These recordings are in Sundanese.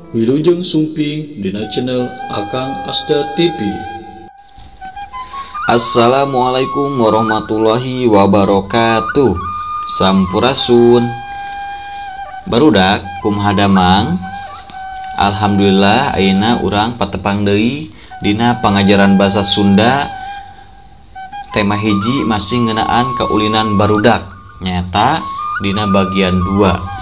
Wilujeng Sumping dina channel Akang Asda TV. Assalamualaikum warahmatullahi wabarakatuh. Sampurasun. Barudak kumaha damang? Alhamdulillah ayeuna urang patepang deui dina pangajaran basa Sunda. Tema hiji masih ngeunaan kaulinan barudak, nyaeta dina bagian 2.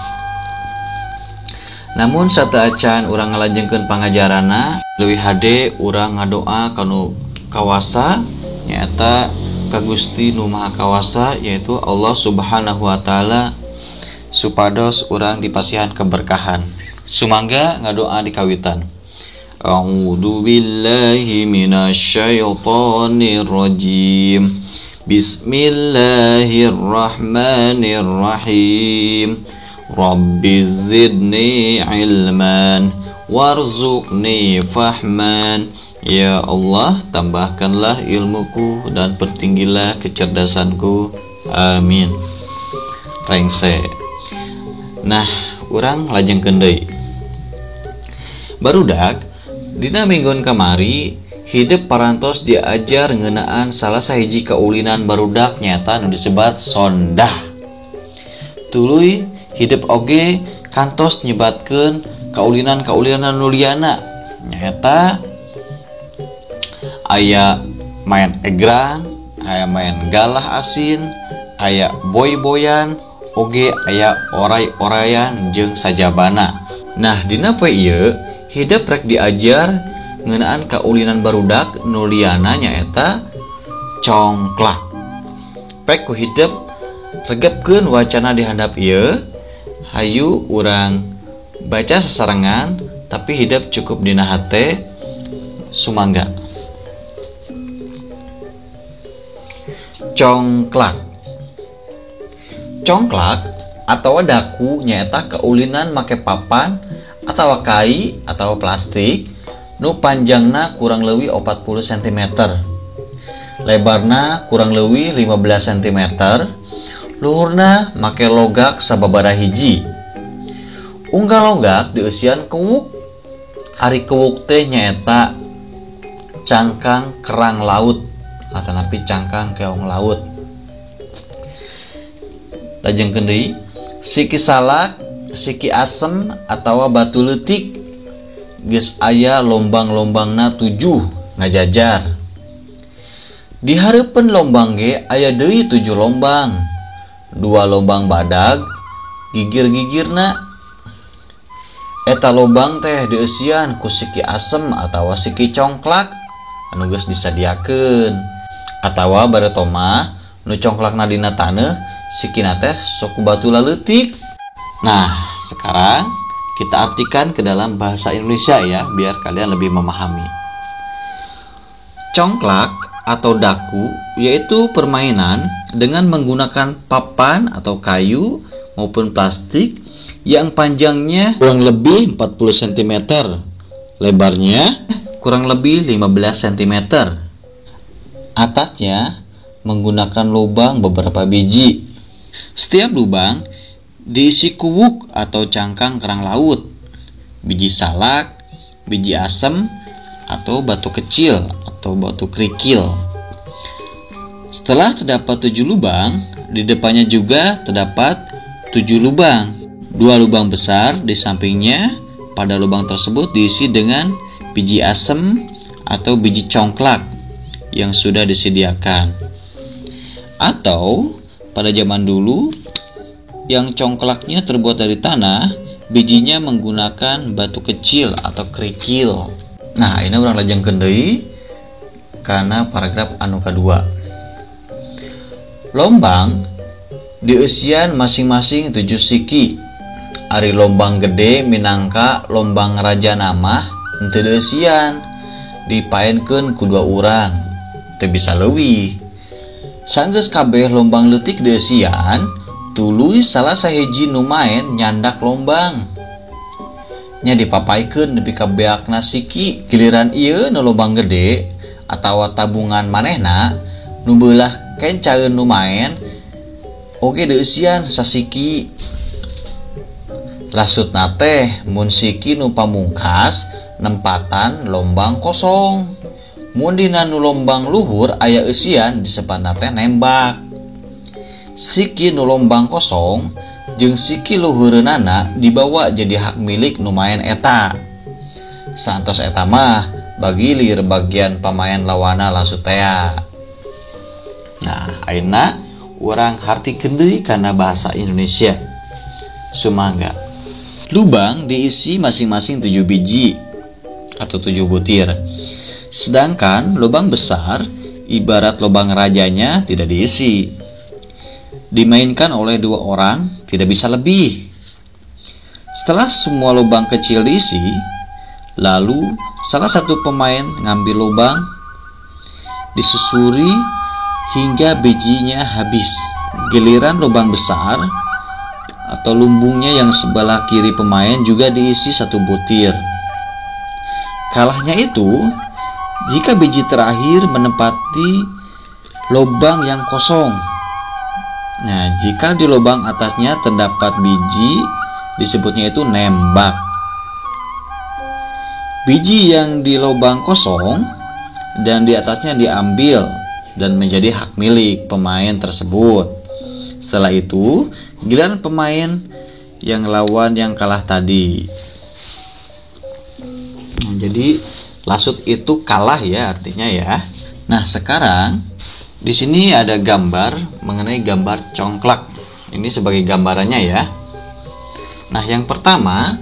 Namun sateuacan urang ngalajengkeun pangajaranna, leuwih hade urang ngadoa kanu kawasa, nyaeta ka Gusti Nu Maha Kawasa, yaitu Allah Subhanahu wa Ta'ala, supados urang dipasihan keberkahan. Sumangga ngadoa di kawitan. A'udzu billahi minasyaitonir rajim. Bismillahirrahmanirrahim. Rabbi zidni ilman warzuqni fahman. Ya Allah, tambahkanlah ilmuku dan pertinggilah kecerdasanku. Amin. Rengse. Nah, urang lajengkeun deui. Barudak, dina minggon kamari hidep parantos diajar ngeunaan salah sahiji kaulinan barudak nyata nu disebat sondah. Tuluy hidep oge kantos nyebatkeun kaulinan-kaulinan nu liana nyaeta aya main egrang, aya main galah asin, aya boy-boyan, oge aya oray-orayan jeung sajabana. Nah, dina poe ieu hidep rek diajar ngeunaan kaulinan barudak nu liana nyaeta congklak. Pek ku hidep regepkeun wacana di handap ieu. Hayu urang baca sasarengan, tapi hidep cukup dina hate. Sumangga. Congklak. Congklak atau daku nyaeta kaulinan make papan atau kai atau plastik nu panjangna kurang leuwih 40 cm, lebarna kurang leuwih 15 cm, luhurna make logak sababaraha hiji. Unggal logak dieusian kewuk. Ari kewuk teh nyaeta cangkang kerang laut atanapi cangkang keong laut. Lajengkeun deui, siki salak, siki asem atawa batu leutik geus aya lombang-lombangna 7 ngajajar. Di hareupeun lombang ge aya deui 7 lombang. 2 lombang badag gigir-gigirna. Eta lobang teh dieusian ku siki asem atawa siki congklak anu geus disadiakeun. Atawa bareto mah nu congklakna dina taneuh, sikina teh sok ku batu laleutik. Nah, sekarang kita artikan ke dalam bahasa Indonesia ya, biar kalian lebih memahami. Congklak atau daku yaitu permainan dengan menggunakan papan atau kayu maupun plastik yang panjangnya kurang lebih 40 cm, lebarnya kurang lebih 15 cm. Atasnya menggunakan lubang beberapa biji. Setiap lubang diisi kuwuk atau cangkang kerang laut, biji salak, biji asem, atau batu kecil atau batu kerikil. Setelah terdapat 7 lubang, di depannya juga terdapat 7 lubang. 2 lubang besar di sampingnya. Pada lubang tersebut diisi dengan biji asem atau biji congklak yang sudah disediakan. Atau pada zaman dulu yang congklaknya terbuat dari tanah, bijinya menggunakan batu kecil atau kerikil. Nah, ini urang lajengkeun deui kana paragraf anu kadua. Lombang dieusian masing-masing 7 siki. Ari lombang gede minangka lombang raja namah henteu dieusian, dipaenkeun ku 2 urang, teu bisa leuwih. Sanggeus kabeh lombang leutik dieusian, tuluy salah sahiji nu maen nyandak lombang. Nya dipapaikeun nepi ka beakna siki. Giliran ieu nu lobang gede atawa tabungan manehna nu beulah kencaeun nu maen oge deusian sasiki. Lasutna teh mun siki nu pamungkas nempatan lombang kosong. Mun dina nu lombang luhur aya eusian disebutna teh nembak. Siki nu lombang kosong jeung siki luhureunana dibawa jadi hak milik nu maen eta. Saantos eta mah bagilir bagian pamaen lawana lasut tea. Nah, ayeuna urang hartikeun deui kana bahasa Indonesia. Sumangga. Lubang diisi masing-masing 7 biji atau 7 butir. Sedangkan lubang besar ibarat lubang rajanya tidak diisi. Dimainkan oleh 2 orang, tidak bisa lebih. Setelah semua lubang kecil diisi, lalu salah satu pemain ngambil lubang, disusuri hingga bijinya habis. Giliran lubang besar atau lumbungnya yang sebelah kiri pemain juga diisi 1 butir. Kalahnya itu jika biji terakhir menempati lubang yang kosong. Nah, jika di lubang atasnya terdapat biji, disebutnya itu nembak. Biji yang di lubang kosong dan di atasnya diambil dan menjadi hak milik pemain tersebut. Setelah itu, giliran pemain yang lawan yang kalah tadi. Nah, jadi lasut itu kalah ya artinya ya. Nah, sekarang di sini ada gambar mengenai gambar congklak. Ini sebagai gambarannya ya. Nah, yang pertama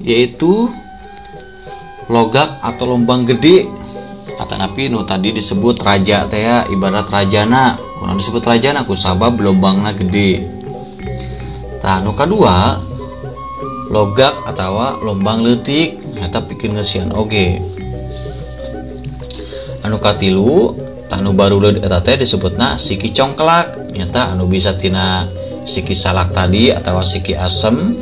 yaitu logak atau lombang gede. Kata Nabi nu tadi disebut raja teh ya, ibarat rajana. Kunaon disebut rajana ku sabab lombangna gede. Tah nu kadua logak atawa lombang leutik eta pikeun ngeusian oge. Anu katilu tah nu baruleud eta teh disebutna siki congklak, nyata anu bisa tina siki salak tadi atawa siki asem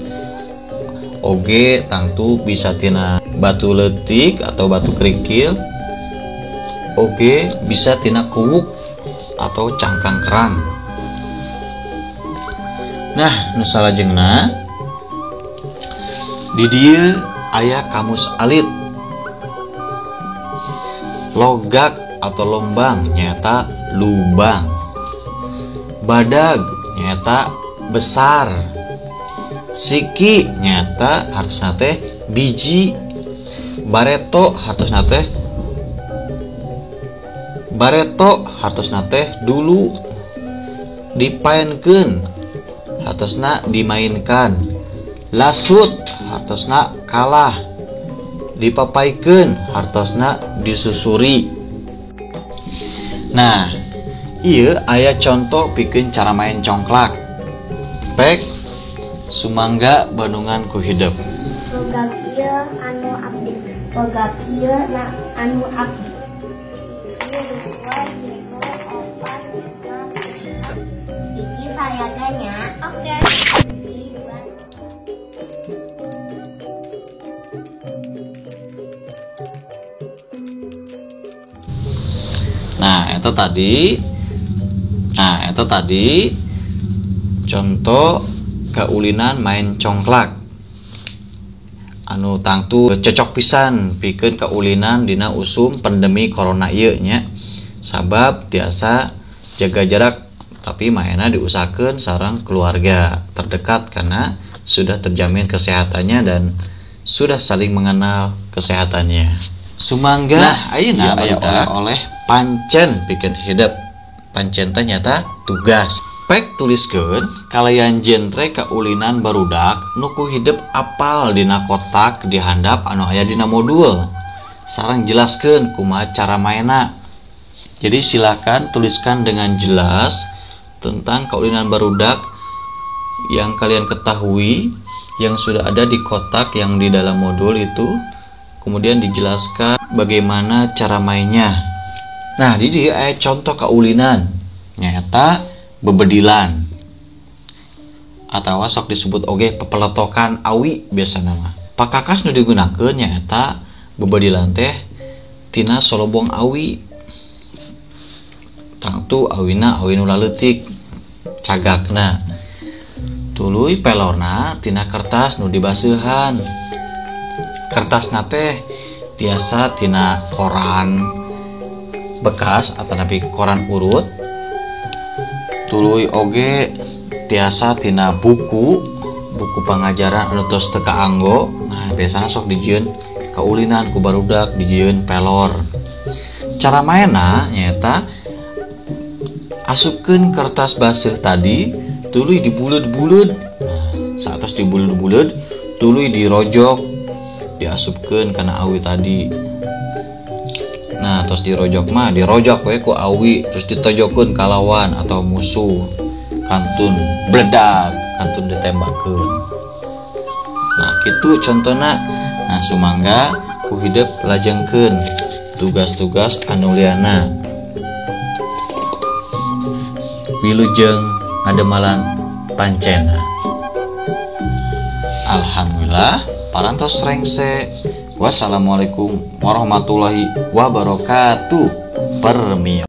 oge tangtu bisa tina batu leutik atau batu kerikil oge bisa tina kuwuk atau cangkang kerang. Nah, nu salajengna di dieu aya kamus alit. Logak atau lombang nyata lubang. Badag nyata besar. Siki nyata hartosna teh biji. Bareto hartosna teh bareto hartosna teh dulu. Dipaenkeun hartosna dimainkan. Lasut hartosna kalah. Dipapaikeun hartosna disusuri. Nah, ieu aya contoh pikeun cara main congklak. Pek sumangga bandungan ku hidep. Logak ieu anu abdi. Logak ieu na anu abdi. 2, 3, 4, 5, 6. Hiji sayaganya. Oke. 1, 2. Nah, itu tadi. Nah, itu tadi contoh keulinan main congklak. Anu tangtu cocok pisan pikeun kaulinan dina usum pandemi corona ieu nya. Sabab tiasa jaga jarak tapi mainna diusahakeun sareng keluarga terdekat karena sudah terjamin kesehatannya dan sudah saling mengenal kesehatannya. Sumangga. Nah, ayeuna aya oleh pancen pikeun hidep. Pancen teh nyata tugas. Pek tuliskeun kalayan genre kaulinan barudak nu ku hidep apal dina kotak di handap anu aya dina modul. Sareng jelaskeun kumaha cara maena. Jadi silakan tuliskan dengan jelas tentang kaulinan barudak yang kalian ketahui yang sudah ada di kotak yang di dalam modul itu. Kemudian dijelaskan bagaimana cara mainnya. Nah, di dieu aya contoh kaulinan nyaeta bebedilan atau sok disebut oge pepeletokan awi biasa nama. Pakakas nu digunakeun nyaeta bebedilan teh tina solobong awi. Tangtu awina awi nu laleutik cagakna. Tuluy pelorna tina kertas nu dibaseuhan. Kertasna teh tiasa tina koran bekas atanapi koran urut. Tuluy oge tiasa tina buku pangajaran anu tos teu kaanggo. Nah, biasana sok dijieun kaulinan ku barudak dijieun pelor. Cara maenna nyaeta asupkeun kertas baseuh tadi tuluy dibuleud-buleud. Nah, saatos dibuleud-buleud tuluy dirojok diasupkeun kana awi tadi. Nah, terus dirojok mah dirojok we ku awi terus ditojokeun ka lawan atau musuh. Kantun bledag, kantun ditembakeun. Nah, kitu contona. Nah, sumangga ku hidep lajengkeun tugas-tugas anu liana. Wilujeng ngademalan pancena. Alhamdulillah parantos rengse. Wassalamualaikum warahmatullahi wabarakatuh. Permios.